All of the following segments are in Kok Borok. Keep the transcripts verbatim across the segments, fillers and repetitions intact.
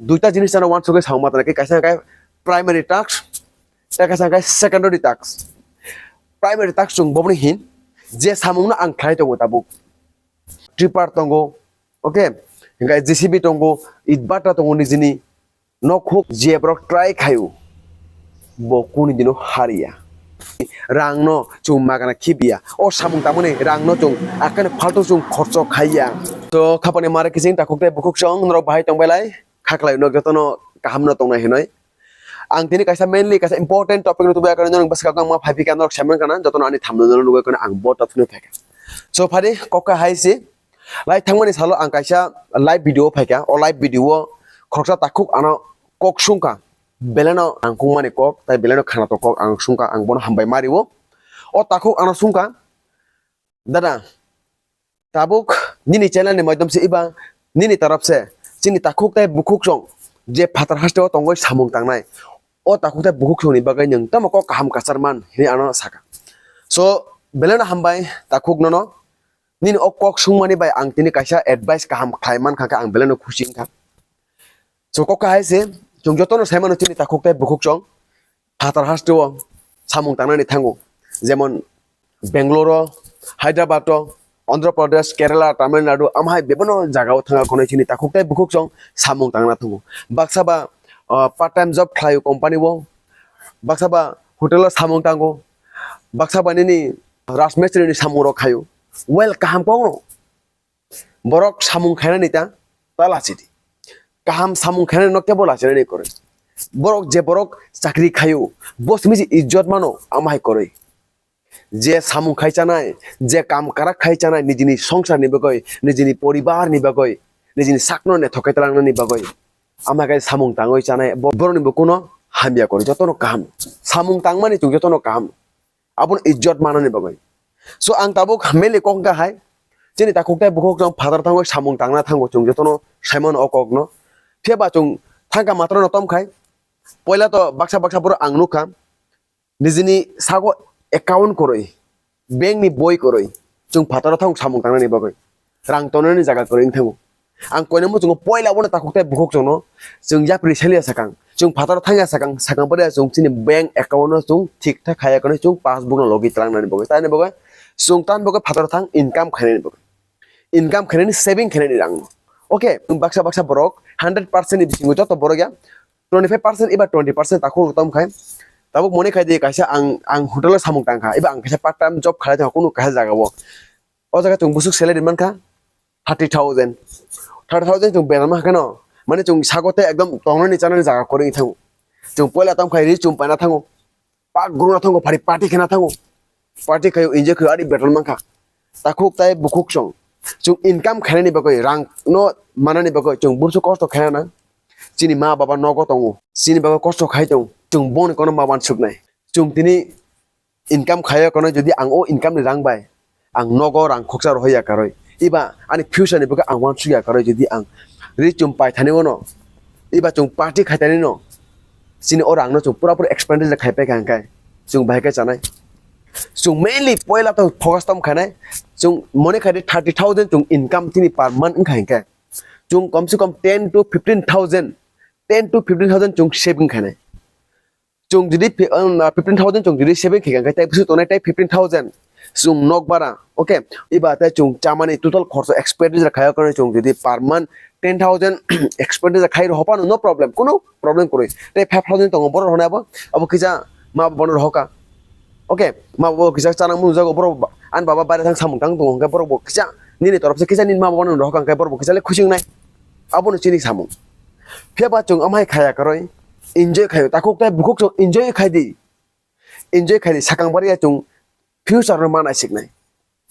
Duita jinis ano wansugwi samung ma tanai khe, kaisa hwnkhe primary task, tei kaisa hwnkhe secondary task. Primary task chwng boboni hin je samungno ang khlai tongo tabuk. Tripper tongo, okay, hwnkhe J C B tongo, itbata tongo nijini, nokhuk je borok try khaio, bo kuni dino hariya. Rangno chwng magana khibiya. O samung tangmani rangno chwng akheno phalto chwng khorcho khaiya. To khapani mare kiching takhuk tei bukhuk chwng norok bahai tongbailai, khaklai no jotono kahamno tongnai hinoi. Ang tini kaisa mainly kaisa important topic no tubui akano norok bwskango ang ma phai phika norok saiman kana jotono ani thamno norok nugui kana ang bo topic no phaikha. So phari kokka hai si lai thangmani salo ang kaisa live video phaikha. O live video o khoroksa takhuk ano kok sungkha, beleno ang kungmani kok tai beleno khanato kok ang sungkha, ang bono hambai mario. O takhuk ano sungkha, dada, tabuk nini channel ni maidom se iba nini tarap se chini takhuk tai bukhuk chwng je phatar haste o tongwi samung tangnai, o takhuk tai bukhuk chwng ni bagwi nwng tamo kok kaham kachar man hinwi ano saka. So beleno hambai takhuk nono, nini o kok sungmani bai ang tini kaisa advice kaham khlai mankha khe ang beleno khusi wngkha. So kok kahai se chwng jotono sai mano chini takhuk tai bukhuk chwng phatar haste o samung tangnani thango, jemon Bangalore o, Hyderabad o, Andhra Pradesh, Kerala, Tamil Nadu, amhai bebeno jaga o thangna khonai chini takhuk tai bukhuk chwng samung tangna thango. Baksa ba, ah, part time job khlaio company o, baksa ba hotel o samung tango, baksa ba nini rajmistri ni samung rok khaio. Well, kaham kok no. Borok samung khainani ta, ta lachidi. Kaham samung khainani no kebo lachinani kore. Borok je borok chakri khaio, bo simi se ijjot mano, amhai koroi. Je samung khai chanai, je kam karak khai chanai, nijini songsar ni bagoi, nijini poribar ni bagoi, nijini sakno ne thokai talangnani bagoi. Amhai kai samung tangoi chanai, bo-, boroni bo kuno hamya kore, jotono kaham. Samung tangmani chwng jotono kaham. Abono ijjot manani bagwi. So ang tabuk mainly kok hwnkha hai, chini takhuk tai bukhuk chwng phatar thango, samung tangna thango chwng jotono saimano o kokno. Phiya ba chwng thangkha matrano tomkhai, poila to baksa baksa borok ang nukha, nijini sago account kwrwi, bank ni boi kwrwi, chwng phataro thango samung tangnani bagwi. Rang tongnani jaga kwrwi wng thango. Ang koinwi muchungo poila bono takhuk tai bukhuk chwngno chwng yapri saliya sakang, chwng phataro thangya sakang, sakang pore chwng chini bank account no chwng thik thak khaiya kwnwi chwng passbook no logi tlangnani bagwi, taini bagwi chwng tamni bagwi phataro thang income khainani bagwi, income khainani, saving khainani rang no. Okay, baksa baksa borok hundred percent ni bisingo joto borok ya twenty five percent eba twenty percent takhuk rok tamo khai. Tabuk mone khai di kaisa ang, ang hotel o samung tangkha, eba ang kaisa part time job khalai tongkha kunu kaisa jaga o. O jaga chwng bwswk salary mankha thirty thousand. Thirty thousand chwng beran mankha no. Mane chwng sago tei ekdom tongnani chanani jaga kwrwi thango. Chwng poila tamo khai ri chum paina thango. Pak guruna thango, phari party khena thango. Party khayo, enjoy khayo, ari beton mankha. Takhuk tai bukhuk chwng. Chwng income khainani bagwi, rang no manani bagwi, chwng bursu kosto khaina nang. Chini ma baba nogo tongo. Chini baba kosto khai tongo. Chwng boni kono ma wan suknai. Chwng tini income khaiya kono, jodi ang o income ni rang bai ang nogo rang khoksa rohoi ya karwi, iba ani future ni bagwi ang wansuk ya karwi, jodi ang ri chum pai thani ono, iba chwng party khai thani no, chini o rang no chwng pura pura expenditure khai pai kha hwnkhe chwng bahai khe chanai. Chwng mainly poila to focus tom khainai, chwng mone khai di thirty thousand chwng income chini per month wngkha hwnkhe chwng kom se kom ten to fifteen thousand, ten to fifteen thousand chwng saving khainai. Chwng jodi fi-, um, fifteen thousand chwng jodi saving khe kha, tei bwswk tongnai tei fifteen thousand chwng nok bara, okay, iba tei chwng chamani total khorsa expenditure khayo khe chwng jodi per month ten thousand expenditure khai rw hopano, no problem, kuno problem kwrwi. Tei five thousand tongo borok rwnai abo, abo kisa ma bono rohoka, okay, ma bo kisa chanang mung jago borok ba-, ani baba baire thang samung tang tongo hwnkhe borok bo kisa nini torop se kisa nini ma bono rohoka hwnkhe borok bo kisa le khusi wngnai. Abono chini samung. Phiya ba chwng amhai khaya kwrwi, enjoy khaio, takhuk tei bukhuk chwng enjoy khai di. Enjoy khai di, sakang bariya chwng future no ma naisiknai.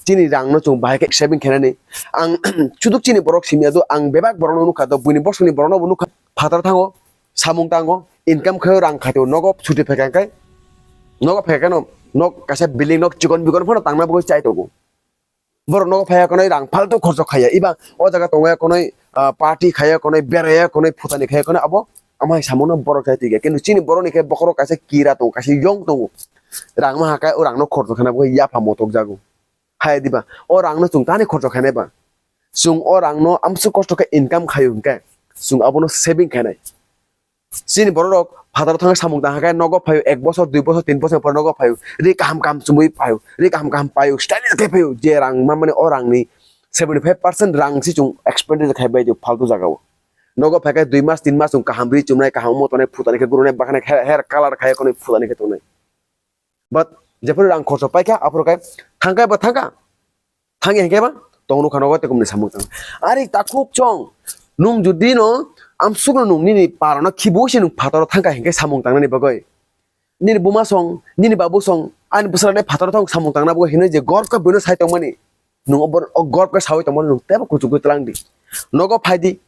Chini rang no chwng bahai khe saving khainani. Ang chuduk chini borok simi ya do, ang bebak borok no nukha do, buini bosong ni borok no bo nukha. Phatar thango, samung tango, income khaio, rang khaio, nogo chuti phai kha khe, nogo phai khe no, nok kaisa building nok chikon bikon phano tangna bagwi chai tongo. Borok nogo phaiya konoi rang faltu khorcho khaiya. Iba o jaga tongya konoi, ah, party khaiya konoi, beraiya konoi, phutani khaiya konoi, abo amhai samungno borok chai twi kha. Kintu chini borokni khe bokhorok kaisa kira tongo, kaisa yong tongo. Rang maha khe o rangno khorcho khaina bo yapha motok jago. Hai diba? O rangno chwng tani khorcho khainai ba? Chwng o rangno amswk kosto khe income khaio hwnkhe, Chwng abono saving khainai. Chini borok rok phataro thangwi samung tang khe nogo phaio, ek bosor, dui bosor, tin bosor pore nogo phaio, ri kaham kaham chumui phaio, ri kaham kaham paio, stylish khe phaio, je rang manmani o rangni seventy five percent rang se chwng expenditure khai bai di phaltu jagao. Nogo phai khe dui mas, tin mas chwng kaham ri chumnai, kaham omo tongnai, phutani khe gurunai, bakhani khe hair color khai khonwi phutani khe tongnai. But jephuru rang khorcho paikha, aphuru khe thangkha ba thangkha, thangya hinkhe ba tong nukha nogo tei kumni samung tang. Ari takhuk chong, nwng jodi no amsukno nwng nini parano khibu se nwng phataro thangkha hinkhe samung tangnani bagwi. Nini buma song, nini babu song, ani bwsarani phataro thang samung tangna bagwi hinwi je gorkha buino sai tongmani. Nwng o bor-, o gorkha sawi tongmani nwng teibo kuchukgwi twlang di. Nogo phai di.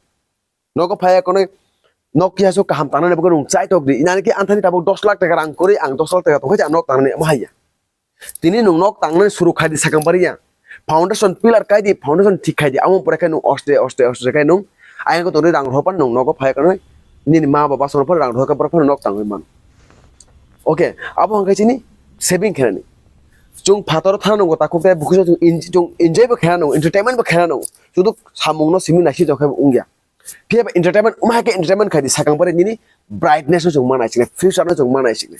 Nogo phaiya konwi nok kiya su kaham tangnani bagwi nwng chai tok di. Inani khe anthani tabuk dos lakh taka rang kwrwi ang dos lakh taka tongkhe ang nok tangnani omo haiya. Tini nwng nok tangnani suru khai di sakang bariya. Foundation pillar kai di, foundation thik khai di. Amo pore khe nwng oste, oste, oste khai nwng ayang ko tongwi rang rohor pan nwng nogo phaiya konwi nini ma baba songno phano rang rohor khe borok phano nok tangwi man. Okay, abo hwnkhe chini saving khainani. Chwng phataro thana nungo takhuk tei bukhuk chwng en-, chwng enjoy bo khaina nungo, entertainment bo khaina nungo. Sudu samungno simi naisik tongkhe bo wngya. Phiya ba entertainment, wngma hai khe entertainment khai di, sakang bari nini brightness no chwng ma naisik nai, future no chwng ma naisik nai.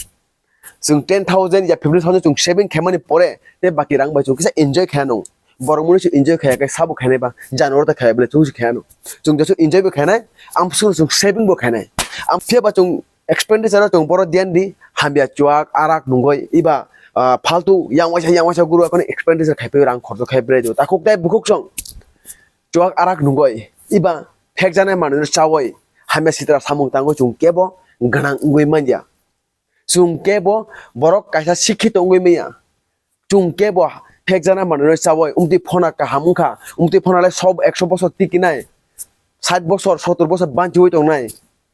Chwng ten thousand ya fifteen thousand chwng saving khaimani pore, tei baki rang bai chwng kisa enjoy khaina nungo. Borok muni se enjoy khaya khe sabo khainai ba, January ta khaya bole chwng se khaino. Chwng jesu enjoy bo khainai, amsuk chwng saving bo khainai. Am phiya ba chwng expenditure o chwng boro diyan di, hamya chuak, arak nungoi, iba, ah, phaltu yang waisa, yang waisa guru akhoni expenditure khai phaio, rang khorcho khai bwlai di. Takhuk tei bukhuk chwng chuak arak nungoi, iba phekjanai manwino chawoi, hamya sitra samung tangoi chwng kebo gwnang wngwi manya. Chwng kebo borok kaisa sikhito wngwi manya. Chwng kebo phekjana manwino chawoi, umtwi phona kaham wngkha, umtwi phona le sob ekso bosor tikinai, sait bosor, sotor bosor banchiwi tongnai.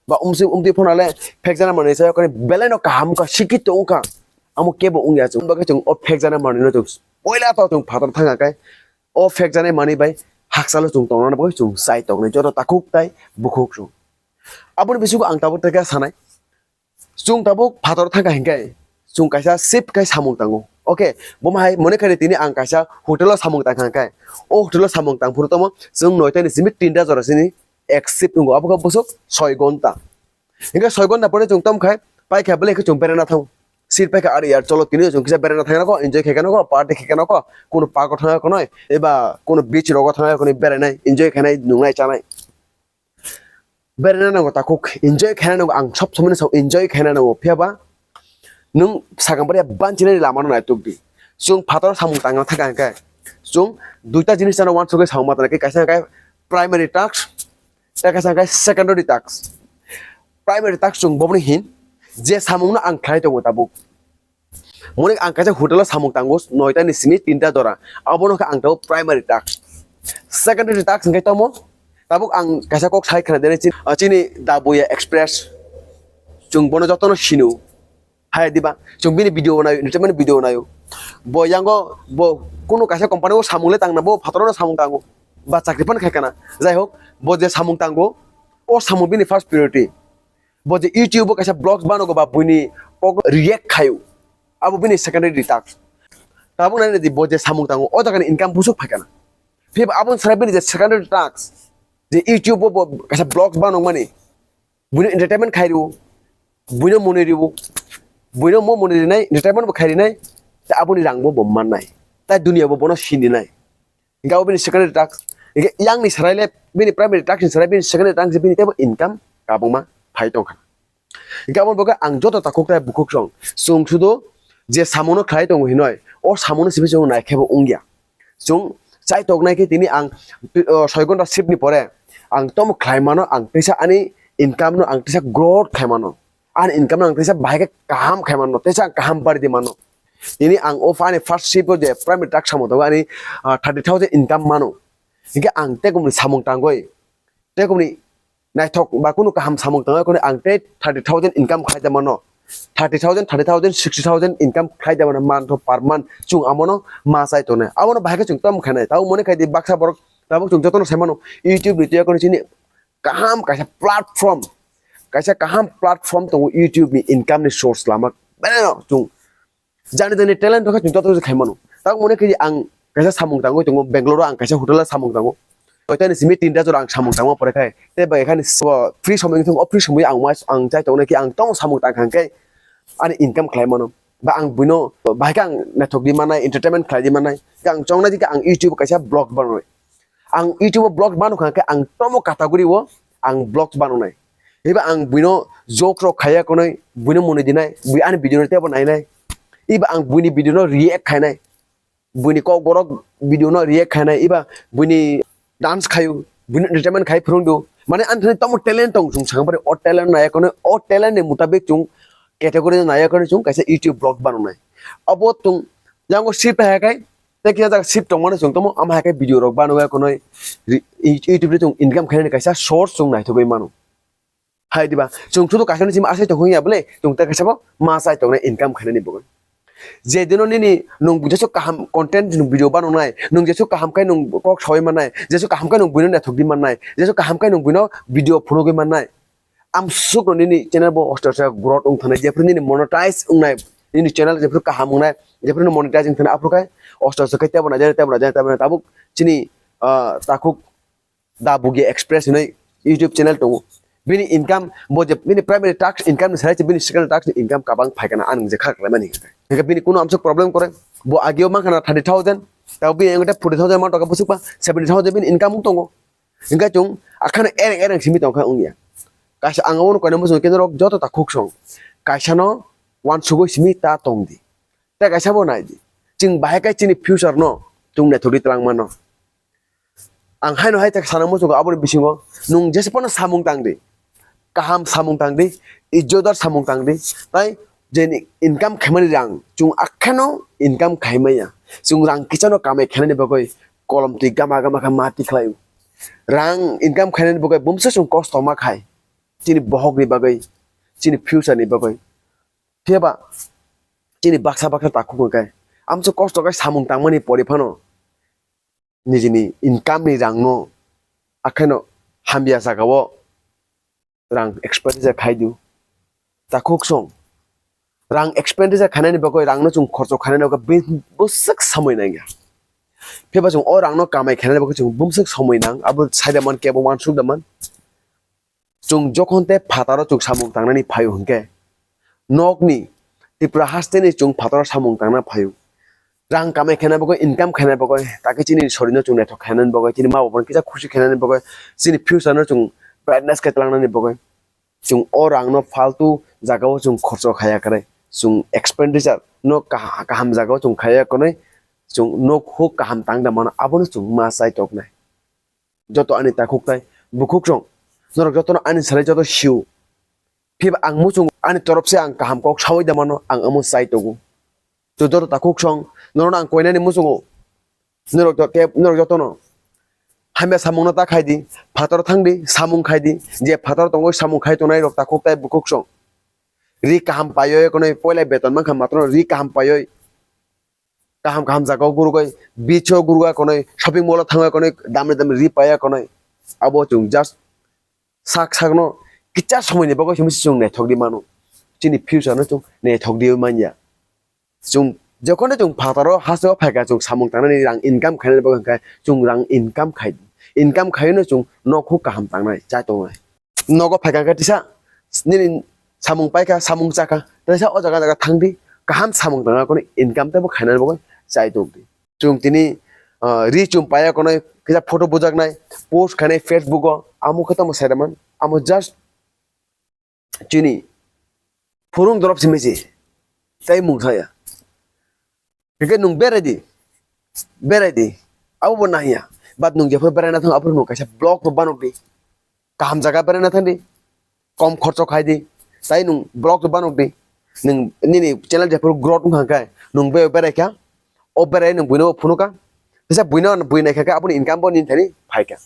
Ba umsi-, umtwi phona le phekjana manwi chawoi khe belaino kaham wngkha, sikhito wngkha. Amo kebo wngya chwng, bagwi chwng o phekjana manwino chwng poila to chwng phatar thangkha khe o phekjanai manwi bai hakchalo chwng tongnani bagwi chwng chai tongnai joto takhuk tai bukhuk chwng. Aboni bisingo ang tabuk tei khe sanai. Chwng tabuk phataro thangkha hinkhe, chwng kaisa shift khai samung tango. Okay, bomo hai mone khaidi tini ang kaisa hotel o samung tangkha hinkhe, o hotel o samung tangphuru tamo chwng noita ni simi tinta jora sini ek shift wngo, abo khe bwswk soi gonta. Hinkhe soi gonta pore chwng tamo khai paikha belai khe chwng berana thango. Shift paikha ari yar cholo tini chwng kisa berana thangna kho, enjoy khaikha nokho, party khaikha nokho, kuno park o thangna kho noi, eba kuno beach rogo thangna kho noi, berainai, enjoy khainai, nungnai, chanai. Berana nango takhuk, enjoy khaina nango, ang sob somoi no sao enjoy khaina nango, phiya ba nwng sakang bari banchini lama no naituk di. Chwng phataro samung tangna thangkha hinkhe, chwng duita jinis chana wansugwi samung ma tangkha, kaisa hinkhe primary task, tei kaisa hinkhe secondary task. Primary task chwng boboni hin je samung no ang khlai tongo tabuk. Moni ang kaisa hotel o samung tango, noita ni simi tinta jora. Abono khe ang tabo primary task. Secondary task hwnkhe tamo, tabuk ang kaisa kok sai khna dene chin-, ah, chini Dabuya Express. Chwng bono jotono sino. Hai diba, chwng bini video nayo, entertainment video nayo. Bo yango, bo kuno kaisa company o samung le tangna, bo phataro no samung tango. Ba chakri phano khai kana. Jai hok, bo je samung tango, o samung bini first priority. Bo je YouTube o kaisa vlogs banogo ba buini kok react khaio. Abo bini secondary task. Tabuk nai di bo je samung tango, o jaga ni income busuk phaikana. Phiba aboni sara bini je secondary task, je YouTube o bo kaisa vlogs banok mani, buino entertainment khai rio, buino monoi rio, buino mo monoi rinai, entertainment bo khai rinai, ta aboni rang bo bo mannai, ta dunia bo bono sini nai. Hinkhe abo bini secondary task. Hinkhe yang ni sarai le bini primary task ni sarai bini secondary task se bini teibo income kabangma phai tongkha. Hinkhe aboni bagwi ang joto takhuk tai bukhuk song, chwng sudu je samono khlai tongo hinoi, o samono simi chwng naikhebo wngya. Chwng chai toknai khe tini ang, uh, soi ghonta shift ni pore ang tomo khlai mano, ang teisa ani income no ang teisa growth khai mano. Ani income no ang teisa bahai khe kaham khai mano, teisa ang kaham bari di mano. Tini ang o ani first shift o je primary task samung tongo ani, ah, thirty thousand income mano. Hinkhe ang tekumni samung tangwi, tekumni naithok ba kunu kaham samung tangwi kunu ang tei thirty thousand income khlai da mano. Thirty thousand, thirty thousand, sixty thousand income khlai da mano month per month. Chwng amono ma chai tongnai. Abono bahai khe chwng tamo khainai. Tabuk mone khai di baksa borok tabuk chwng jotono sai mano. YouTube ni twi kunu chini kaham kaisa platform, kaisa kaham platform tongo YouTube ni income ni source lama. Belai no chwng jani jani talent rok khe chwng joto khai mano. Tak mone khe ang kaisa samung tangwi tongo, Bangalore o ang kaisa hotel o samung tango. Toita ni simi tinta jora ang samung tangma pore khai. Tei bai khai ni so free somoi wngthung, o free somoi ang mas, ang chai tongnai khe ang tong samung tang kha khe ani income khlai mano. Ba ang buino, bahai khe ang naithok di manai, entertainment khlai di manai. Khe ang chongnai di khe ang YouTube kaisa vlog banoi. Ang YouTube o vlog bano kha khe ang tomo category o ang vlog banonai. Eba ang buino joke rok khaiya konoi, buino muni dinai, bui ani video no tebo nainai. Eba ang buini video no react khainai. Buini kok borok video no react khainai, eba buini dance khayu, buini entertainment khai phurung du. Mane ani thani tomo talent tong chung sakha pare, o talent naya konoi, o talent ni mutabik chung category naya konoi chung kaisa YouTube vlog banonai. Abo tung yango sip hai kai, tei kisa jaga sip tongmani chung tomo, ama hai khe video rok bano ya konoi ri-, YouTube ri chung income khainani kaisa source chung naithogwi mano. Hai diba, chung sudu kaisa ni simi asai tongya bole, chung ta kaisa bo ma sai tongnai income khainani bagwi. Je dino nini nung jesu kaham content nung video bano nai, nung jesu kaham kai nung kok soi manai, jesu kaham kai nung buino naithok di mannai, jesu kaham kai nung buino video phunugwi mannai. Amsuk no nini channel bo osto osto growth wng thanai, jephru nini monetize wngnai, nini channel jephru kaham wngnai, jephru monetize wng thanai, aphuru khai osto osto khai tebo na jani, tebo na jani, tebo na tabuk chini, ah, takhuk Da Bugi Express hinwi YouTube channel tongo. Bini income bo je bini primary task income ni sai bini second task ni income kabang phaikana ang je khak laimani. Hingke bini kuno amsuk problem kore. Bo agio mankha na thirty thousand, tabo bini engte forty thousand man toka busuk ba seventy thousand bini income tongo. Hingke chung akhana ereng ereng simi tongkha wngya. Kaisa ang abono koina muchung khe norok joto ta khuksong. Kaisa no wansugwi simi ta tongdi. Tei kaisa bo naidi. Chwng bahai khe chini future no chwng naithokdi twlang mano. Ang haino hai tak sana muchungo aboni bisingo nwng jesa phano samung tangdi. Kaham samung tangdi, ijjodar samung tangdi. Tai jeni income khaimani rang chwng akheno income khaimaya. Chwng rang kichano kamai khainani bagwi kolom twi gama gama khe ma tikhlaio. Rang income khainani bagwi bumsa chwng kosto ma khai. Chini bohokni bagwi, chini future ni bagwi. Phiya ba chini baksa baksa takhuk hwnkhe amsa kosto khe samung tangmani pori phano nijini income ni rang no akheno hamya jaga o rang expenditure khai di. Takhuk song rang expenditure khainani bagwi rang no chwng khorcho khainani bagwi bwswk samui nangya. Phiya ba chwng o rang no kamai khainani bagwi chwng bumswk samui nang abo sai da man kebo wansuk da man. Chwng jokhon tei phataro chwng samung tangnani phaio hwnkhe, nokni Tripura hasteni chwng phataro samung tangna phaio. Rang kamai khaina bagwi, income khaina bagwi, takhe chini sorino chwng naithok khainani bagwi, chini ma babano kisa khusi khainani bagwi, chini future no chwng brightness khe tlangnani bagwi. Chwng o rangno faltu jagao chwng khorcho khaya kwrwi, chwng expenditure no kaha-, kaham jagao chwng khaya kwrwi, chwng nok huk kaham tangda mano, abono chwng ma chai toknai. Joto ani takhuk tai bukhuk song, norok jotono ani salai joto sio. Phiba ang muchungo ani torop se ang kaham kok saui da mano, ang omo chai tongo. To joto takhuk song, norokno ang koinani muchungo. Norok joto, norok jotono hamya samungno ta khai di, phataro thang di, samung khai di, je phataro tongwi samung khai tongnai rok takhuk tai bukhuk song. Ri kaham paioi konwi poila beton mankha matro ri kaham paioi. Kaham kaham jagao gurugwi, beach o gurugwi konwi, shopping mall o thangwi konwi, damri damri ri paiya konwi. Abo chwng just sak sakno kicha somoini bagwi simi chwng naithok di mano. Chini future no chwng naithok di manya. Chwng jokhon chwng phataro hasteo phaikha chwng samung tangnani rang income khainani bagwi hwnkhe chwng rang income khai, income khaiwi no chwng nok huk kaham tangnai, chai tongnai. Nogo phaikha khe tisa nini samung paikha, samung chakha, tisa o jaga jaga thangdi, kaham samung tangna koni income teibo khainani bagwi chai tongdi. Chwng tini, ah, ri chum paiya konwi kisa photo bujaknai, post khainai Facebook o, amo khe tamo saidaman, amo just chini phurung dorop simi se tei mung saya. Hingke nwng berai di, berai di, abo bo nangya. But nwng jephuru beraina thang, aphuru nwng kaisa vlog bo banok di. Kaham jaga beraina thang di, kom khorcho khai di, tai nwng vlog bo banok di. Nwng nini channel jephuru growth wngkha khe, nwng beo berai kha, o berai nwng buino bo phunukha. Kisa buino bui naikha khe, aboni income bo nini thani phaikha.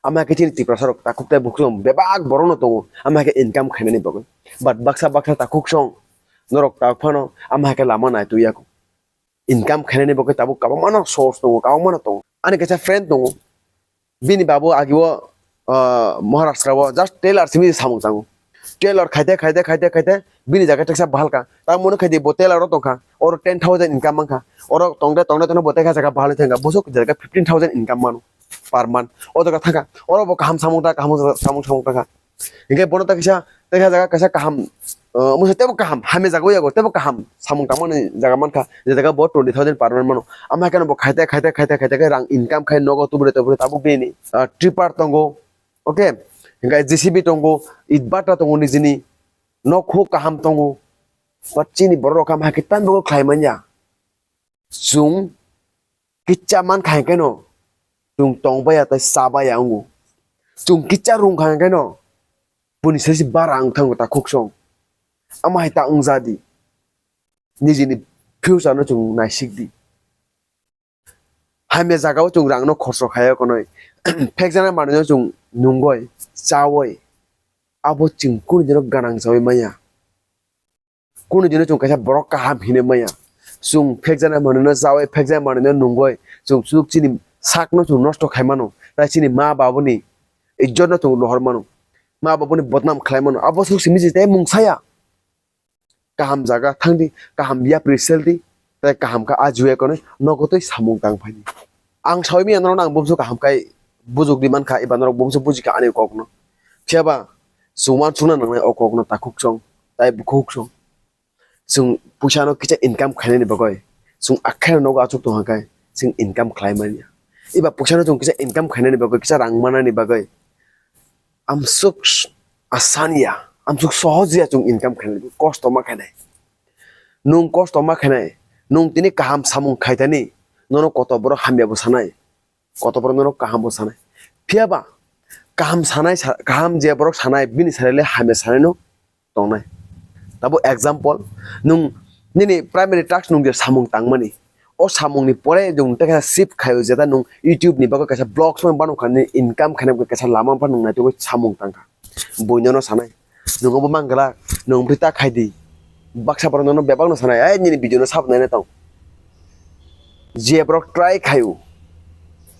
Ama khe chini Tiprasa rok takhuk tai bukhuk song bebak borok no tongo, ama khe income khainani bagwi. But baksa baksa takhuk song norok tak phano ama khe lama nai tuya kho. Income khainani bagwi tabuk kabangma no source tongo, kabangma no tongo. Ani kaisa friend tongo, bini babu agi o, ah, Maharashtra o just tailor simi samung tango. Tailor khaite, khaite, khaite, khaite, bini jaga teksa bahal kha. Tamo no khaidi bo tailor o tongkha, oro ten thousand income mankha. Oro tongde, tongde, tongde bo tekha jaga bahal thangkha, bosok jaga fifteen thousand income mano. per month. O jaga thangkha, oro bo kaham samung ta, kaham samung, samung thangkha. Hinkhe bono ta kisa, tei kha jaga kaisa kaham, uh, musa tebo kaham, hamya jaga o yago, tebo kaham samung tangmani jaga mankha, je jaga bo twenty thousand per month mano. Ama haikhe no bo khaite, khaite, khaite, khaite khe rang income khai nogo tubure, tubure tabuk bini, uh, tripper tongo, okay? Hinkhe J C B tongo, itbata tongo nijini, nok huk kaham tongo, but chini borok rok kha ma haikhe tambo khlai manya. Chwng kicha mankha hinkhe no, chwng tongbaya tei chabaya wngo. Chwng kicha rwngkha hinkhe no, buni sesi bara wng thango ta khuksong. Ama hai ta wngja di. Nijini future no chwng naisik di. Hamya jaga o chwng rang no khorso khai o konoi. Phekjana manwi no chwng nungoi, chaoi. Abo chwng kunu dino ganang chawi manya. Kunu dino chwng kaisa borok kaham hinwi manya. Chwng phekjana manwi no chawi, phekjana manwi no nungoi. Chwng chwng chini sak no chwng nosto khai mano. Tai chini ma babuni ijjot no chwng rohor mano. Ma babuni bodnam khlai mano. Abo chwng simi je tei mung saya. Kaham jaga thangdi, kaham yapri seldi, tei kaham kha a juya konwi nogo twi samung tang phaidi. Ang sawi manya norokno ang bumsu kaham khai bujukdi mankha, eba norok bumsu bujikha ani kokno. Phiyaba chwng uansukna nangnai o kokno takhuk song, tai bukhuk song. Chwng puisano kisa income khainani bagwi, chwng akheno nogo achuk tongkha khe, chwng income khlai manya. Eba puisano chwng kisa income khainani bagwi, kisa rang manani bagwi, amsuk s-, asan ya, amsuk sohoj ya chwng income khainai, kosto ma khainai. Nwng kosto ma khainai, nwng tini kaham samung khaitani, nono koto borok hamya bo sanai, koto borok nono kaham bo sanai. Phiyaba kaham sanai sa-, kaham je borok sanai, bini saraile hamya sanai no tongnai. Tabo example, nwng nini primary task nwng je samung tangmani, o samungni pore nwng tei kaisa shift khaio, jeta nwng YouTube ni bagwi kaisa vlogs phano bano kha, nini income khaina bagwi kaisa lama phano nwng naitugwi samung tangkha. Buino no sanai, nwng obo manglak, nwng bwtwi ta khaidi. Baksa borok nono bebak no sanai, "Ai, nini video no sabo naina tong." Je borok try khaio,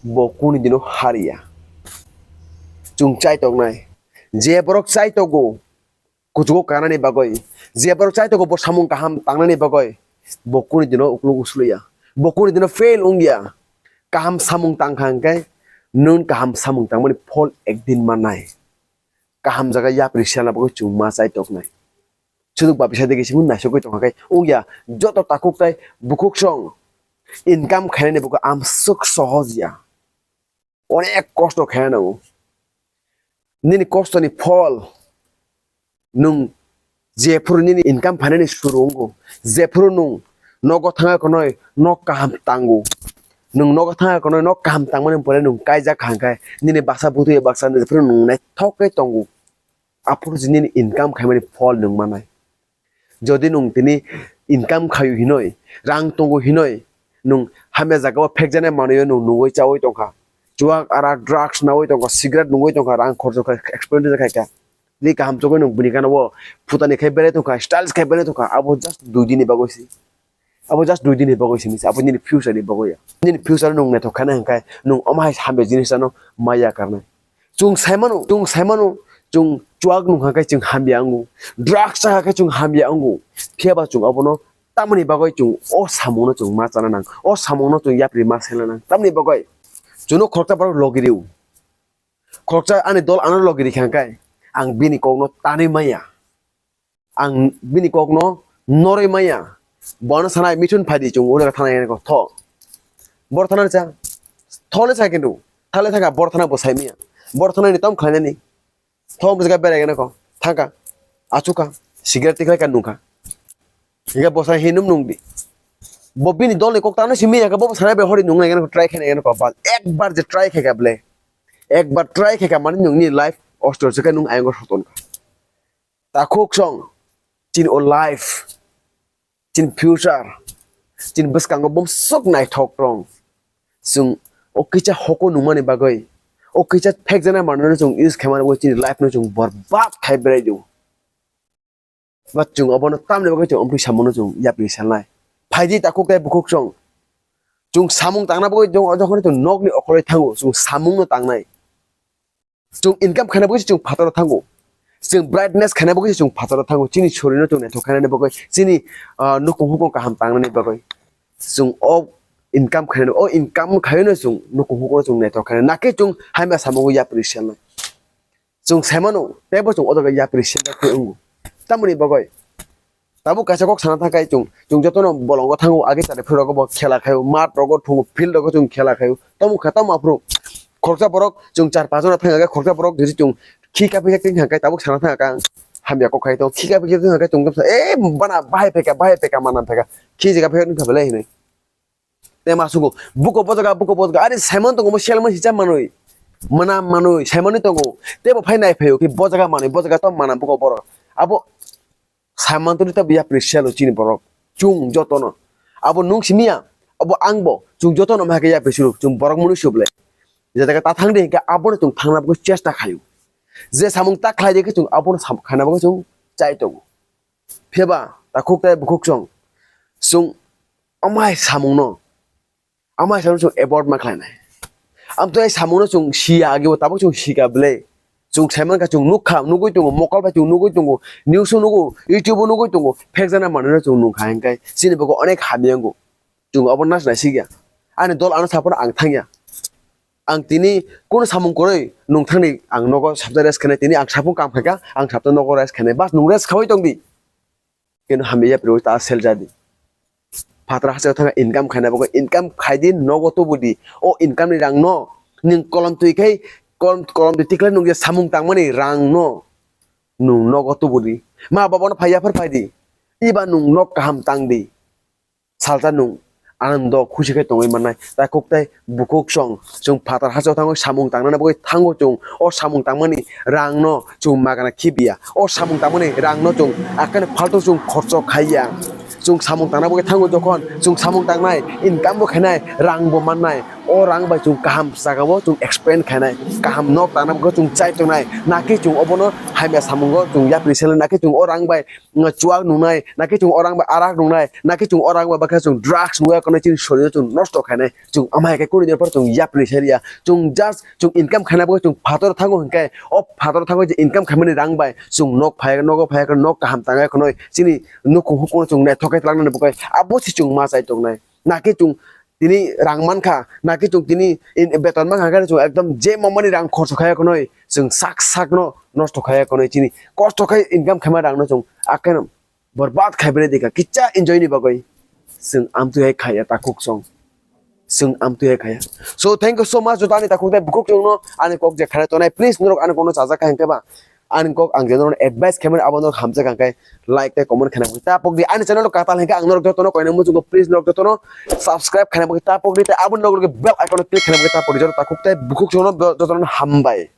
bo kuni dino hariya. Chwng chai tongnai. Je borok chai tongo, kuchugo kanani bagwi, je borok chai tongo bo samung kaham tangnani bagwi, bo kuni dino ukluk usluya, bo kuni dino fail wngya. Kaham samung tangkha hwnkhe nwng kaham samung tangmani phol ekdin mannai. Kaham jaga yapri selna bagwi chwng ma chai toknai. Suduk ba bisa degi simi naisogwi tongkha khe wngya, joto takhuk tai bukhuk song income khainani bagwi amsuk sohoj ya. Onek kosto khaina nango. Nini kostoni phol nwng jephuru nini income phainani suru wngo, jephuru nwng nogo thangwi konoi nok kaham tango, nwng nogo thangwi konoi nok kaham tangmani pore nwng kaijak kha hwnkhe nini basa bwtwi baksa jephuru nwng naithok khe tongo. Aphuru se nini income khaimani phol nwng manai. Jodi nwng tini income khaio hinoi, rang tongo hinoi, nwng hamya jagao phekjaknai manwio nwng nungwi chaui tongkha. Chuak, arak, drugs naui tongkha, cigarette nungwi tongkha, rang khorcho kha, expenditure khaikha. Tini kaham chugwi nwng bini gana o phutani khai berai tongkha, styles khai berai tongkha, abo just dui dini bagwi se. Abo just dui dini bagwi simi se, abo nini future ni bagwi ya. Nini future nwng naithok khaina hwnkhe nwng omo hai hamya jinis ano maya karnai. Chwng saimano, chwng saimano, chwng chuak nungkha khe chwng hamya wngo, drugs chakha khe chwng hamya wngo. Phiyaba chwng abono tamoni bagwi chwng o samungno chwng ma chana nang, o samungno chwng yapri ma selna nang. Tamoni bagwi chwngno khoroksa borok logi rw. Khoroksa ani dol ano logi rikha hwnkhe ang bini kokno tanwi maya. Ang bini kokno norwi maya. Bono sanai, "Mithun phaidi chwng ule thana yango tho." Bor thana cha. Thole cha kintu. Thale thaka bor thana bo sai maya. Bor thana ni tom khlainani. Thom jaga berai gana ko. Thangka. Achuka. Cigarette tikhlai ka nungkha. Higa bosa hinum nungdi. Bo bini dol ni kok tano simi ya ka bo sanai be hori nungnai gana ko, try khainai gana ko. Bas ekbar je try khai ka ble. Ekbar try khai ka mani nungni life ostor se ka nung ayang ko soton ka. Takhuk song, chini o life, chini future, chini bwskango bumswk naithok rong. Chwng o kisa hoko nungmani bagwi, o kisa phekjaknai manwino chwng use khaimani bagwi chini life no chwng borbad khai berai do. Ba chwng obono tamni bagwi chwng omphi samono chwng yapri salnai. Phaidi takhuk tei bukhuk song. Chwng samung tangna bagwi jong-, jokhon chwng nokni okhorwi thango, chwng samungno tangnai. Chwng income khaina bagwi se chwng phataro thango. Chwng brightness khaina bagwi se chwng phataro thango. Chini sorino chwng naithok khainani bagwi, chini, ah, nukhung hukung kaham tangnani bagwi. Chwng o income khainai, o income khaino chwng nukhung hukno chwng naithok khainai, nakhe chwng hamya samungo yapri selnai. Chwng saimano, teibo chwng o jaga yapri selnai khe wngo. Tamoni bagwi tabuk kaisa kok sana thangkhe chwng, chwng jotono bolongo thango, age chari phuru rogo bo khela khaio, mat rogo thungo, field rogo chwng khela khaio. Tamo kha tamo aphuru khoroksa borok chwng char pach jona thangkhe khoroksa borok jodi chwng khi kaphikhe tei thangkhe tabuk sana thangkhe ang hamya kok khai tongo. Khi kaphikhe tei thangkhe chwng e bana bahai phaikha, bahai phaikha, mana phaikha, khi jaga phaikha wngkha belai hinwi. Tei ma sugo, buko bo jaga, buko bo jaga, ari saimano tongo, bo selmani hisa manwi, mana manwi, saimani tongo, tei bo phai nai phaio, ki bo jaga manwi, bo jaga to mana buko borok. Abo saimantoni ta yapri selo chini borok, chwng jotono. Abo nwng simiya, abo angbo, chwng jotono ma khe yapri silo, chwng borok mwnwi suble. Je jaga ta thangdi, hinkhe abono chwng thangna bagwi chesta khaio. Je samung ta khlai di khe chwng abono sam-, khaina bagwi chwng chai tongo. Phiya ba, takhuk tei bukhuk chwng, chwng amai samungno, amai samungno chwng avoid ma khlainai. Amtwi ai samungno chwng siya age o tabuk chwng sika belai. Chwng saimankha, chwng nukha, nugwi tongo, mokol bai chwng nugwi tongo, news o nugo, YouTube o nugwi tongo, phekjaknai manwino chwng nukha hinkhe chini bagwi onek hamya wngo. Chwng obo nasinai sigya. Ani dol ano support ang thangya. Ang tini kunu samung kwrwi nwng thangni ang nogo sabjak rest khainai, tini ang sapung kam khaikha, ang sabjak nogo rest khainai. Bas nwng rest khaui tongdi. Keno hamya yapri ta sel jadi. Phataro hachao thangkha income khaina bagwi, income khaidi nogo tubudi. O income ni rang no nwng kolom twi khai, kolom, kolom twi tikhlai nwng je samung tangmani rang no nwng nogo tubudi. Ma baba no phai yaphar phaidi. Iba nwng nok kaham tangdi. Salsa nwng anando khusi khe tongwi mannai. Takhuk tei bukhuk chwng, chwng phatar hachao thango, samung tangnani bagwi thango chwng. O samung tangmani rangno chwng magana khibiya. O samung tangmani rangno chwng akheno phalto chwng khorcho khaiya. Chwng samung tangna bagwi thango jokhon, chwng samung tangnai, income bo khainai, rang bo mannai. O rang bai chwng kaham jagao chwng expand khainai, kaham nok tangna bagwi chwng chai tongnai. Nakhe chwng obono hamya samungo chwng yapri selnai, nakhe chwng o rang bai chuak nungnai, nakhe chwng orang bai arak nungnai, nakhe chwng orang bai bakhe chwng drugs nungya, kono chini sorir chwng nosto khainai, chwng amai khe kunu din phano chwng yapri sariya, chwng just chwng income khaina bagwi chwng phator thango hinkhe, o phator thango je income khaimani rang bai chwng nok phai, nogo phai, nok kaham tangwi khwnwi chini nukhung hukung chwng naithok khe twlangnani bagwi abo se chwng ma chai tongnai, nakhe chwng tini rang mankha, nakhe chwng tini in-, beton mankha, haikhe chwng ekdom je mamani rang khorcho khaiya khwnwi, chwng sak sakno nosto khaiya khwnwi, chini kosto khai income khaima rangno chwng akheno borbad khai bini dikha, kicha enjoy ni bagwi chwng amtwi hai khaiya takhuk chwng, chwng amtwi hai khaiya. So, thank you so much, joto ani takhuk tei bukhuk chwngno ani kok je khaina tonai, please norok ani kokno chajak kha hinkhe ba, ani kok ang je norokno advice khaimani abo norok hamjak kha, hinkhe like tei comment khaina bagwi ta pokdi. Ani channel o katal hinkhe ang norok jotono koina muchungo, please norok jotono subscribe khaina bagwi ta pokdi tei aboni loge loge bell icon o click khaina bagwi ta pokdi. Joto takhuk tei bukhuk chwngno jotono hambai.